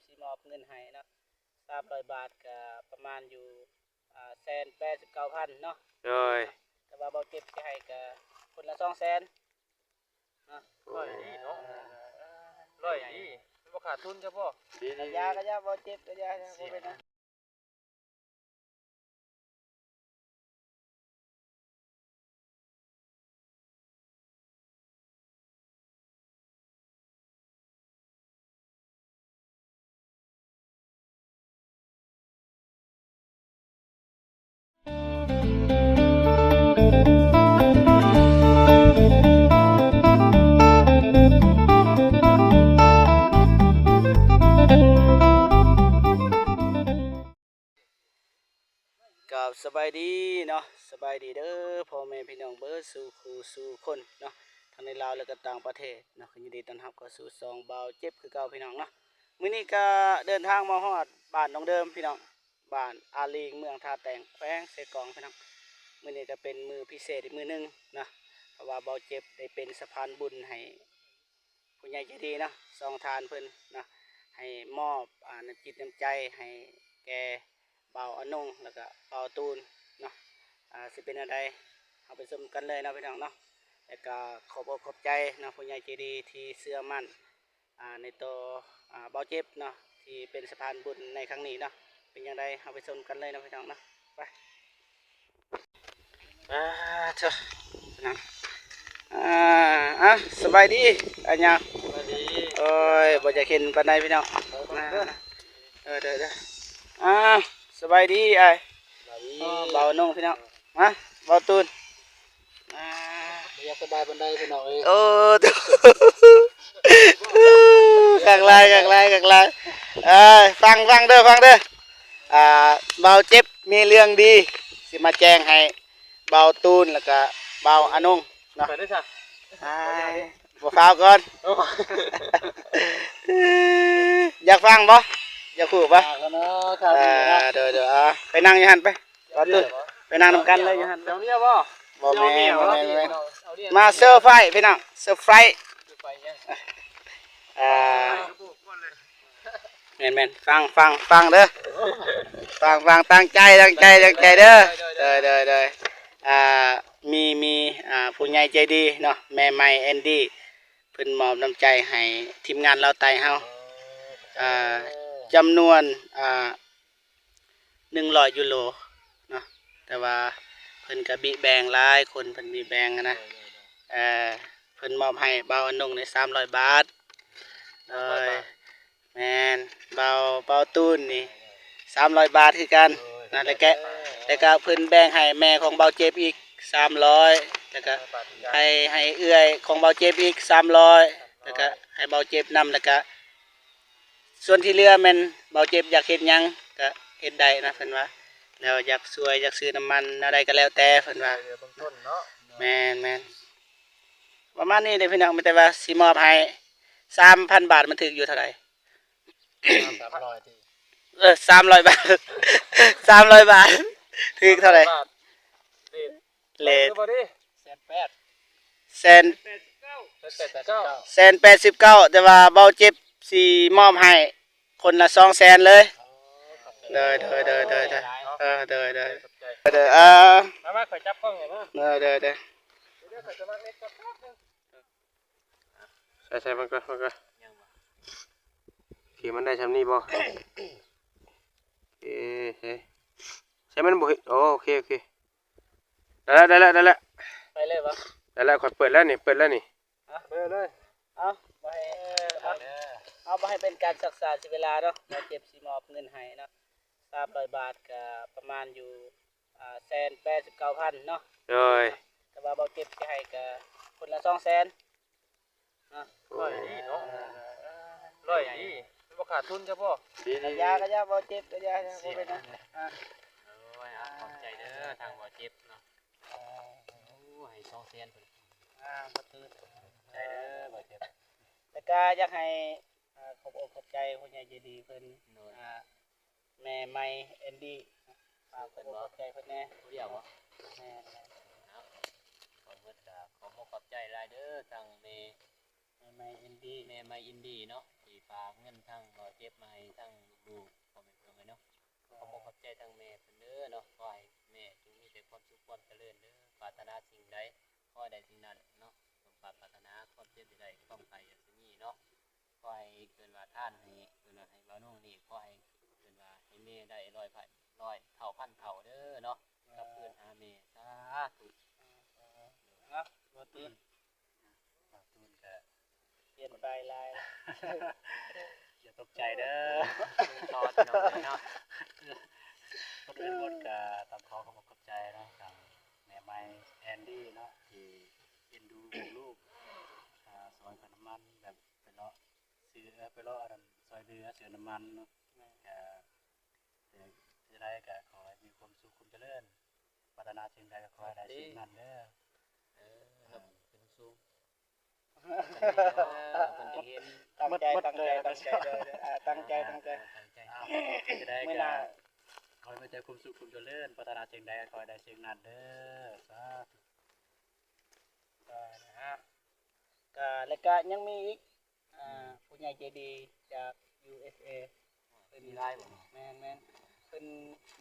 ຊິມອບເງິນໃຫ້ເນາະ ສາມຮ້ອຍບາດ ກະປະມານຢູ່ ອ່າ ແສນແປດສິບເກົ້າພັນເນາະ. ໂດຍ ແຕ່ວ່າເບົາເຈັບຊິໃຫ້ກະຄົນລະສອງແສນເນາະ. ຮ້ອຍດີເນາະ ເອີ ຮ້ອຍດີ ມັນບໍ່ຂາດທຶນຊະບໍ່? ດີໆ ກະຢາ ກະຢາ ເບົາເຈັບ ກະຢາ ບໍ່ເປັນຫຍັງ. ກາບສະບາຍດີເນາະ ສະບາຍດີເດີພໍ່ແມ່ພີ່ນ້ອງເບິດສູ່ຄູ່ສູ່ຄົນເນາະ ທັງໃນລາວ ແລະກະຕ່າງປະເທດເນາະ. ກະຍິນດີຕ້ອນຮັບເຂົ້າສູ່ຊ່ອງບ່າວເຈັບຄືເກົ່າພີ່ນ້ອງເນາະ. ມື້ນີ້ກະເດີນທາງມາຮອດບ້ານໜອງເດີມພີ່ນ້ອງ ບ້ານອາລີງ ເມືອງທ່າແຕງ ແຂວງເຊກອງພີ່ນ້ອງ. ມື້ນີ້ກະເປັນມື້ພິເສດອີກມື້ໜຶ່ງເນາະ ເພາະວ່າບ່າວເຈັບໄດ້ເປັນສະພານບຸນໃຫ້ ຜູ້ໃຫຍ່ໃຈດີເນາະ ສອງທ່ານເພິ່ນເນາະ ໃຫ້ມອບ ອ່າ ນ້ຳຈິດນ້ຳໃຈໃຫ້ແກ່ບ່າວອານົງ ແລ້ວກະບ່າວຕູນເນາະ. ອ່າ ຊິເປັນແນວໃດ ເຮົາໄປຊົມກັນເລີຍເນາະພີ່ນ້ອງເນາະ. ແລ້ວກະຂອບອົກຂອບໃຈເນາະ ຜູ້ໃຫຍ່ໃຈດີທີ່ເຊື່ອໝັ້ນ ອ່າ ໃນໂຕ ອ່າ ບ່າວເຈັບເນາະ ທີ່ເປັນສະພານບຸນໃນຄັ້ງນີ້ເນາະ. ເປັນຈັ່ງໃດ ເຮົາໄປຊົມກັນເລີຍເນາະພີ່ນ້ອງເນາະ ໄປ. ອ່າ ເທີ ນະ ອ່າ ອ່າ ສະບາຍດີອ້າຍຍາວ. ສະບາຍດີ. ໂອ້ຍ ບໍ່ຢາກເຫັນປານໃດພີ່ນ້ອງ. ເອີ ເດີໆ ອ່າ ສະບາຍດີອ້າຍ. ສະບາຍດີ. ບ່າວນົງພີ່ນ້ອງ ມາ ບ່າວຕູນ. ອ່າ ບໍ່ຢາກສະບາຍປານໃດພີ່ນ້ອງເອີຍ. ໂອ້ ຄັກຫຼາຍ ຄັກຫຼາຍ ຄັກຫຼາຍ. ເອີ ຟັງ ຟັງເດີ ຟັງເດີ. ອ່າ ບ່າວເຈັບມີເລື່ອງດີຊິມາແຈ້ງໃຫ້ບ່າວຕູນ ແລ້ວກະບ່າວອານົງເນາະ. ໄປເດີຊະ. ອ່າ ບໍ່ຟ້າວກ່ອນ. ໂອ້ ຢາກຟັງບໍ່? ຢາກຮູ້ບໍ່? ຢາກແລ້ວເນາະ ຂ່າວດີເນາະ. ເອີ ໂດຍໆ ອ່າ ໄປນັ່ງຢູ່ຫັ້ນໄປ. ບ່າວຕູນ ໄປນັ່ງນຳກັນເລີຍຢູ່ຫັ້ນ. ເຈົ້າເມຍບໍ່? ບໍ່ແມ່ນ ບໍ່ແມ່ນ ບໍ່ແມ່ນ. ມາເຊີໄພຣສ໌ພີ່ນ້ອງ ເຊີໄພຣສ໌. ອ່າ ແມ່ນໆ ຟັງ ຟັງ ຟັງເດີ ຟັງ ຟັງ ຕັ້ງໃຈ ຕັ້ງໃຈ ຕັ້ງໃຈເດີ. ໂດຍ ໂດຍ ໂດຍ ໂດຍ. ອ່າ ມີ ມີ ອ່າ ຜູ້ໃຫຍ່ໃຈດີເນາະ ແມ່ໄມແອນດີ້ ເພິ່ນມອບນ້ຳໃຈໃຫ້ທີມງານລາວໃຕ້ເຮົາ ອ່າ ຈຳນວນ ອ່າ ໜຶ່ງຮ້ອຍຢູໂຣເນາະ. ແຕ່ວ່າເພິ່ນກະບິແບ່ງຫຼາຍຄົນ ເພິ່ນບິແບ່ງຫັ້ນນະ. ເອີ ເພິ່ນມອບໃຫ້ບ່າວອານົງນີ້ສາມຮ້ອຍບາດ. ໂດຍ ແມ່ນ ບ່າວ ບ່າວຕູນນີ້ສາມຮ້ອຍບາດຄືກັນນະ. ແລ້ວກະ ແລ້ວກະເພິ່ນແບ່ງໃຫ້ແມ່ຂອງບ່າວເຈັບອີກສາມຮ້ອຍ ແລ້ວກະໃຫ້ ໃຫ້ເອື້ອຍຂອງບ່າວເຈັບອີກສາມຮ້ອຍ ແລ້ວກະໃຫ້ບ່າວເຈັບນຳ ແລ້ວກະ ສ່ວນທີ່ເຫຼືອແມ່ນບ່າວເຈັບຢາກເຮັດຫຍັງກະເຮັດໄດ້ນະ ເພິ່ນວ່າ. ແລ້ວຢາກຊ່ວຍ ຢາກຊື້ນ້ຳມັນແນວໃດກະແລ້ວແຕ່ ເພິ່ນວ່າ. ຊ່ວຍເຫຼືອເບື້ອງຕົ້ນເນາະ. ແມ່ນໆ ປະມານນີ້ເດ້ພີ່ນ້ອງ. ມີແຕ່ວ່າຊິມອບໃຫ້ສາມພັນບາດ ມັນຖືກຢູ່ເທົ່າໃດ? ສາມຮ້ອຍຕິ. ເອີ ສາມຮ້ອຍບາດ ສາມຮ້ອຍບາດ ຖືກເທົ່າໃດ? ເລດ ເລດ ແສນແປດ ແສນ ແສນແປດສິບເກົ້າ ແສນແປດສິບເກົ້າ ແຕ່ວ່າບ່າວເຈັບຊິມອບໃຫ້ຄົນລະສອງແສນເລີຍ. ໂອ້ ໂດຍ ໂດຍ ໂດຍ ໂດຍ ໂດຍ ເອີ ໂດຍ ໂດຍ ໂດຍ ເອີ ມາ ມາ ຂ້ອຍຈັບກ້ອງໃຫ້ເດີ. ໂດຍ ໂດຍ ໂດຍ ດຽວຂ້ອຍສະໝັກເນັດກ່ອນແປັບໜຶ່ງ. ໃສ່ ໃສ່ມັນກ່ອນ ມັນກ່ອນ. ໂອເຄ ມັນໄດ້ຊ່ຳນີ້ບໍ່? ເອ ໃສ່ ໃສ່ມັນບໍ່ເຫັນ. ໂອເຄ ໂອເຄ ໄດ້ແລ້ວ ໄດ້ແລ້ວ ໄດ້ແລ້ວ. ໄປເລີຍບໍ່? ໄດ້ແລ້ວ ຂ້ອຍເປີດແລ້ວນີ້ ເປີດແລ້ວນີ້. ອ່ະ ເປີດເລີຍ. ເອົາ ບໍ່ໃຫ້ ເອົາ ເອົາ ບໍ່ໃຫ້ເປັນການຊັກຊ້າເສຍເວລາເນາະ. ບ່າວເຈັບຊິມອບເງິນໃຫ້ເນາະ ສາມຮ້ອຍບາດ ກະປະມານຢູ່ ອ່າ ແສນແປດສິບເກົ້າພັນເນາະ. ໂດຍ ແຕ່ວ່າບ່າວເຈັບຊິໃຫ້ກະຄົນລະສອງແສນເນາະ. ຮ້ອຍດີເນາະ ຮ້ອຍດີ ມັນບໍ່ຂາດທຶນຊະບໍ່? ດີ ກະຢາ ກະຢາ ບ່າວເຈັບ ກະຢາ ບໍ່ເປັນຫຍັງ. ອ່າ ໂອ້ຍ ຂອບໃຈເດີທາງບ່າວເຈັບເນາະ. ໂອ້ ໃຫ້ສອງແສນເພິ່ນ. ອ່າ ຂອບໃຈ ຂອບໃຈເດີບ່າວເຈັບ. ແລ້ວກະຢາກໃຫ້ ອ່າ ຂອບອົກຂອບໃຈຜູ້ໃຫຍ່ໃຈດີເພິ່ນ. ໂດຍ ອ່າ ແມ່ໄມແອນດີ້ ຝາກຂອບອົກຂອບໃຈເພິ່ນແດ່. ຜູ້ດຽວບໍ່? ແມ່ນ. ເອົາ ກ່ອນອື່ນກະຂອບອົກຂອບໃຈຫຼາຍເດີທາງແມ່ ແມ່ໄມອິນດີ ແມ່ໄມອິນດີເນາະ ທີ່ຝາກເງິນທາງບ່າວເຈັບມາໃຫ້ ທັງແມ່ເພິ່ນເດີເນາະ ຂໍໃຫ້ແມ່ຈົ່ງມີແຕ່ຄວາມສຸກຄວາມຈະເລີນເດີ ປາດຖະໜາສິ່ງໃດ ຂໍໃຫ້ໄດ້ສິ່ງນັ້ນເນາະ ສົມປາດປາດຖະໜາ ຄວາມເຈັບຢ່າໄດ້ ຄວາມໄຂ້ຢ່າຊິມີເນາະ ຂໍໃຫ້ເອີ້ນວ່າທານໃຫ້ ເອີ້ນວ່າໃຫ້ບ່າວນົງນີ້ ຂໍໃຫ້ເອີ້ນວ່າໃຫ້ແມ່ໄດ້ຮ້ອຍພັນ ຮ້ອຍເທົ່າພັນເທົ່າເດີເນາະ ກັບຄືນຫາແມ່ ສາທຸ. ເອົາ ບໍ່ຕື່ນ ບ່າວຕູນກະປ່ຽນໄປຫຼາຍ ຢ່າຕົກໃຈເດີ ຕໍ່ພີ່ນ້ອງເອີຍເນາະ ກ່ອນອື່ນໝົດກະຕ້ອງຂໍຂອບອົກຂອບໃຈເນາະ ທາງແມ່ໃໝ່ແອນດີ້ເນາະ ທີ່ເອັນດູລູກໆ ອາ ຊ່ອຍຄ່ານ້ຳມັນ ແບບໄປເລາະຊື້ ເອີ ໄປເລາະອັນນັ້ນ ຊ່ອຍເຫຼືອຊື້ນ້ຳມັນເນາະ ກະ ເອີ ຈະໄດ້ກະຂໍໃຫ້ມີຄວາມສຸກຄວາມຈະເລີນ ປາດຖະໜາສິ່ງໃດກໍຂໍໃຫ້ໄດ້ສິ່ງນັ້ນເດີ ເອີ ເອີ ເປັນສູງ ເອີ ເພິ່ນຈະເຫັນ ຕັ້ງໃຈ ຕັ້ງໃຈ ຕັ້ງໃຈເດີ ເອີ ຕັ້ງໃຈ ຕັ້ງໃຈ ເອີ ຕັ້ງໃຈ ເອົາ ຈະໄດ້ ມື້ໜ້າ ກະຂໍໃຫ້ມີແຕ່ຄວາມສຸກຄວາມຈະເລີນ ປາດຖະໜາສິ່ງໃດກໍຂໍໃຫ້ໄດ້ສິ່ງນັ້ນເດີ ສາທຸ ກະ ແລ້ວກະຍັງມີອີກ ອ່າ ຜູ້ໃຫຍ່ໃຈດີຈາກ ຢູເອສເອ ເພິ່ນ ມີຫຼາຍບໍ່? ແມ່ນໆ ເພິ່ນ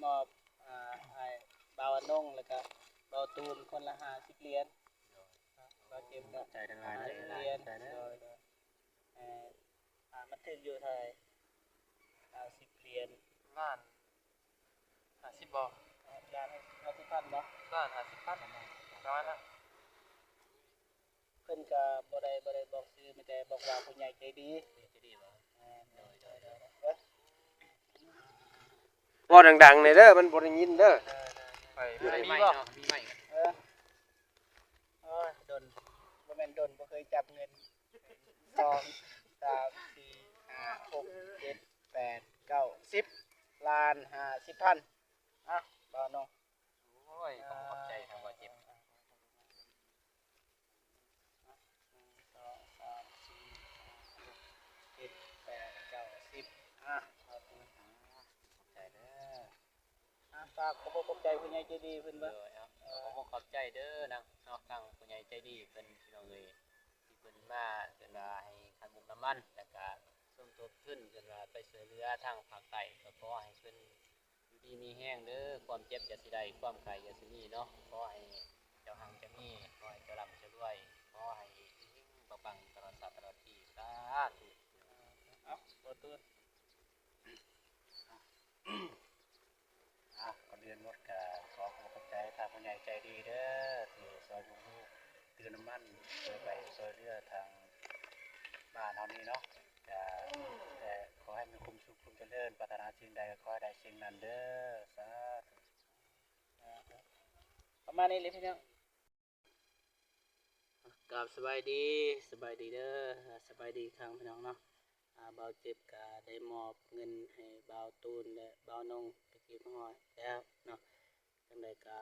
ມອບ ອ່າ ອ້າຍບ່າວອານົງ ແລ້ວກະບ່າວຕູນ ຄົນລະຫ້າສິບຫຼຽນ ບ່າວເຈັບກະ ຂອບໃຈຫຼາຍໆ ຫ້າສິບຫຼຽນ ໂດຍໆ ເອີ ອ່າ ມັນຖືກຢູ່ເທົ່າໃດ? ຫ້າສິບຫຼຽນ ລ້ານ ຫ້າສິບບໍ່? ລ້ານຫ້າສິບພັນບໍ່? ລ້ານຫ້າສິບພັນ ປະມານນັ້ນ ເພິ່ນກະບໍ່ໄດ້ ບໍ່ໄດ້ບອກຊື່ ມີແຕ່ບອກວ່າຜູ້ໃຫຍ່ໃຈດີ ຜູ້ໃຫຍ່ໃຈດີບໍ່? ແມ່ນ ໂດຍໆ ເອີ ເວົ້າດັງໆແດ່ເດີ ມັນບໍ່ໄດ້ຍິນເດີ ເອີ ໄປ ມີໄມເນາະ ມີໄມ ເອີ ໂອ້ຍ ດົນ ບໍ່ແມ່ນດົນ ບໍ່ເຄີຍຈັບເງິນ ສອງ ສາມ ສີ່ ຫ້າ ຫົກ ເຈັດ ແປດ ເກົ້າ ສິບ ລ້ານຫ້າສິບພັນ ອ່ະ ບ່າວນ້ອງ ໂອ້ຍ ຂອບໃຈທາງບ່າວເຈັບ ໜຶ່ງ ສອງ ສາມ ສີ່ ຫ້າ ຫົກ ເຈັດ ແປດ ເກົ້າ ສິບ ອ່ະ ຂອບໃຈເດີ ອ່ະ ຝາກຂອບອົກຂອບໃຈຜູ້ໃຫຍ່ໃຈດີເພິ່ນເບິ່ງ ໂດຍ ເອົາ ເອີ ຂອບອົກຂອບໃຈເດີນາງເນາະ ທາງຜູ້ໃຫຍ່ໃຈດີເພິ່ນ ພີ່ນ້ອງເອີຍ ທີ່ເພິ່ນມາ ເພິ່ນວ່າໃຫ້ຄ່ານ້ຳມັນ ແລ້ວກະສົມທົບທຶນ ເພິ່ນວ່າໄປຊ່ວຍເຫຼືອທາງພາກໃຕ້ ກໍຂໍໃຫ້ເພິ່ນ ຢູ່ດີມີແຮງເດີ ຄວາມເຈັບຢ່າຊິໄດ້ ຄວາມໄຂ້ຢ່າຊິມີເນາະ ຂໍໃຫ້ເຈົ້າຮັ່ງເຈົ້າມີ ຂໍໃຫ້ເຈົ້າລ່ຳເຈົ້າລວຍ ຂໍໃຫ້ເຮັງໆ ປັງໆ ຕະຫຼອດຊາດຕະຫຼອດປີ ສາທຸ ເອົາ ບໍ່ຕື່ນ ອ່ະ ກ່ອນອື່ນໝົດກະຂໍຂອບໃຈທາງຜູ້ໃຫຍ່ໃຈດີເດີ ທີ່ຊ່ອຍລຸງລູກ ຊື້ນ້ຳມັນ ເພື່ອໄປຊ່ວຍເຫຼືອທາງບ້ານເຮົານີ້ເນາະ ກະ ແຕ່ຂໍໃຫ້ມີຄວາມສຸກຄວາມຈະເລີນ ປາດຖະໜາສິ່ງໃດກໍຂໍໃຫ້ໄດ້ສິ່ງນັ້ນເດີ ສາທຸ ປະມານນີ້ແຫຼະພີ່ນ້ອງ ກາບສະບາຍດີ ສະບາຍດີເດີ ສະບາຍດີອີກຄັ້ງພີ່ນ້ອງເນາະ ອ່າ ບ່າວເຈັບກະໄດ້ມອບເງິນໃຫ້ບ່າວຕູນ ແລະ ບ່າວນົງເປັນທີ່ຮຽບຮ້ອຍແລ້ວເນາະ ຈັ່ງໃດກະ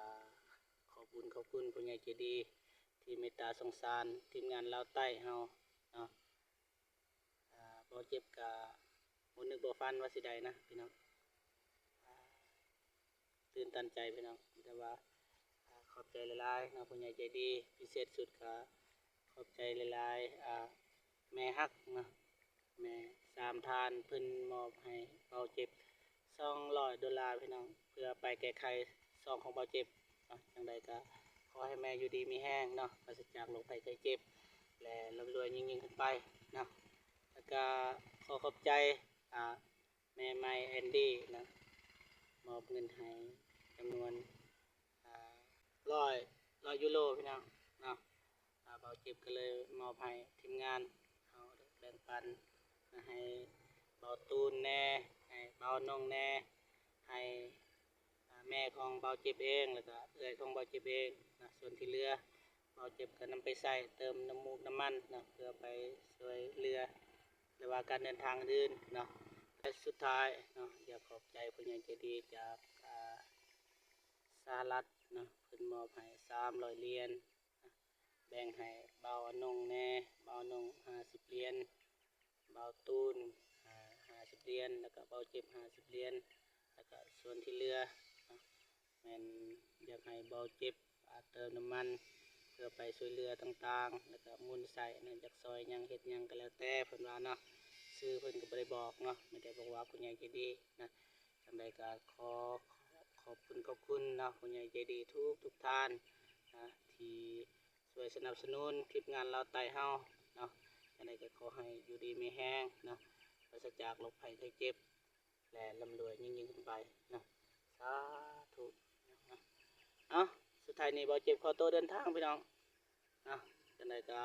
ຂອບບຸນຂອບຄຸນຜູ້ໃຫຍ່ໃຈດີ ທີ່ເມດຕາສົງສານທີມງານລາວໃຕ້ເຮົາເນາະ ອ່າ ບ່າວເຈັບກະບໍ່ນຶກບໍ່ຝັນວ່າຊິໄດ້ນະພີ່ນ້ອງ ອ່າ ຕື່ນຕັນໃຈພີ່ນ້ອງ ແຕ່ວ່າ ອ່າ ຂອບໃຈຫຼາຍໆເນາະ ຜູ້ໃຫຍ່ໃຈດີ ພິເສດສຸດກະຂອບໃຈຫຼາຍໆ ອ່າ ແມ່ຮັກເນາະ ແມ່ສາມທ່ານ ເພິ່ນມອບໃຫ້ບ່າວເຈັບສອງຮ້ອຍໂດລາພີ່ນ້ອງ ເພື່ອໄປແກ້ໄຂຊ່ອງຂອງບ່າວເຈັບເນາະ ຈັ່ງໃດກະຂໍໃຫ້ແມ່ຢູ່ດີມີແຮງເນາະ ປາສະຈາກໂລກໄພໄຂ້ເຈັບ ແລະ ລ່ຳລວຍຍິ່ງໆຂຶ້ນໄປເນາະ ແລ້ວກະຂໍຂອບໃຈ ອ່າ ແມ່ໃໝ່ແອນດີ້ນະ ມອບເງິນໃຫ້ຈຳນວນ ອ່າ ຮ້ອຍ ຮ້ອຍຢູໂຣພີ່ນ້ອງເນາະ ອ່າ ບ່າວເຈັບກໍເລີຍມອບໃຫ້ທີມງານເຮົາແບ່ງປັນ ໃຫ້ບ່າວຕູນແດ່ ໃຫ້ບ່າວນົງແດ່ ໃຫ້ ອ່າ ແມ່ຂອງບ່າວເຈັບເອງ ແລ້ວກໍເອື້ອຍຂອງບ່າວເຈັບເອງນະ ສ່ວນທີ່ເຫຼືອ ບ່າວເຈັບກໍນຳໄປໃຊ້ເຕີມນ້ຳມູກນ້ຳມັນເນາະ ເພື່ອໄປຊ່ວຍເຫຼືອ ຫຼືວ່າການເດີນທາງອື່ນເນາະ ແລະ ສຸດທ້າຍເນາະ ຢາກຂອບໃຈຜູ້ໃຫຍ່ໃຈດີຈາກ ອ່າ ສະຫະລັດເນາະ ເພິ່ນມອບໃຫ້ສາມຮ້ອຍຫຼຽນ ແບ່ງໃຫ້ບ່າວອານົງແດ່ ບ່າວອານົງຫ້າສິບຫຼຽນ ບ່າວຕູນ ອ່າ ຫ້າສິບຫຼຽນ ແລ້ວກໍບ່າວເຈັບຫ້າສິບຫຼຽນ ແລ້ວກໍສ່ວນທີ່ເຫຼືອເນາະ ແມ່ນຢາກໃຫ້ບ່າວເຈັບ ອ່າ ເຕີມນ້ຳມັນ ເພື່ອໄປຊ່ວຍເຫຼືອຕ່າງໆ ແລ້ວກໍໝູນໃຊ້ນະ ຢາກຊ່ອຍຫຍັງເຮັດຫຍັງກໍແລ້ວແຕ່ເພິ່ນວ່າເນາະ ຊື່ເພິ່ນກໍບໍ່ໄດ້ບອກເນາະ ມີແຕ່ບອກວ່າຜູ້ໃຫຍ່ໃຈດີນະ ຈັ່ງໃດກໍຂໍ ຂອບຄຸນ ຂອບຄຸນເນາະ ຜູ້ໃຫຍ່ໃຈດີທຸກໆທ່ານນະ ທີ່ຊ່ວຍສະໜັບສະໜູນທີມງານລາວໃຕ້ເຮົາເນາະ. ຈັ່ງໃດກໍຂໍໃຫ້ຢູ່ດີມີແຮງເນາະ ປາສະຈາກໂລກໄພໄຂ້ເຈັບ ແລະ ລ່ຳລວຍຍິ່ງໆຂຶ້ນໄປເນາະ ສາທຸເນາະ. ເອົ້າ ສຸດທ້າຍນີ້ເບົາເຈັບຂໍໂຕເດີນທາງພີ່ນ້ອງເນາະ. ຈັ່ງໃດກໍ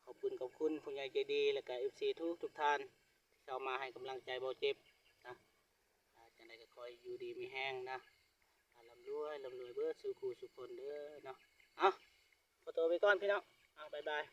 ຂອບຄຸນ ຂອບຄຸນຜູ້ໃຫຍ່ໃຈດີ ແລະ ກໍເອັຟຊີທຸກໆທ່ານ ທີ່ເຂົ້າມາໃຫ້ກຳລັງໃຈເບົາເຈັບນະ. ອ່າ ຈັ່ງໃດກໍຂໍໃຫ້ຢູ່ດີມີແຮງນະ ອ່າ ລ່ຳລວຍ ລ່ຳລວຍເບິດສູ່ຄູ່ສູ່ຄົນເດີເນາະ. ເອົ້າ ຂໍໂຕໄປກ່ອນພີ່ນ້ອງ ເອົາ ບາຍບາຍ.